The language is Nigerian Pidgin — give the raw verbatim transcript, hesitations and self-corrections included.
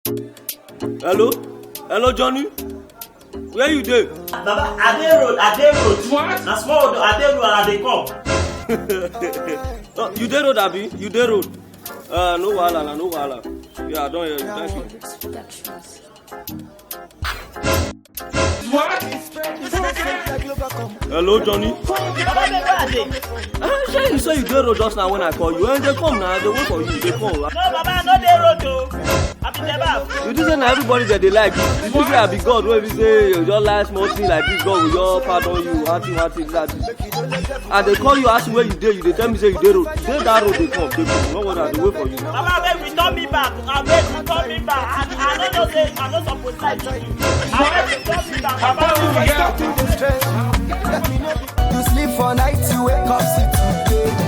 Hello? Hello, Johnny? Where you dey? Baba, I dey road, I dey road. What? Na small road, I dey road, I dey come. Oh, you dey road, abi? You dey road? Uh, no wahala, na no wahala. Yeah, I don hear you. Thank you. What? Hello, Johnny. Baba, where I dey? Ah, shey you say you dey road just now when I call you? Eh, dey come now, dey wait for you, dey come. No, Baba, I no dey road o. I be Debab. You think say na everybody that dey like you? You think say I be God wey be say you just like small thing like this, God will just pardon you, one thing, one thing like this. I dey call you, ask you where you dey, you dey tell me say you dey road. Dey that road, dey come, dey come. No worry, I dey wait for you. Baba, abeg, return me back. Abeg, return me back. I, I no know say I no suppose like you. Abeg, return me back. Baba, You sleep for night, you wake up, see today.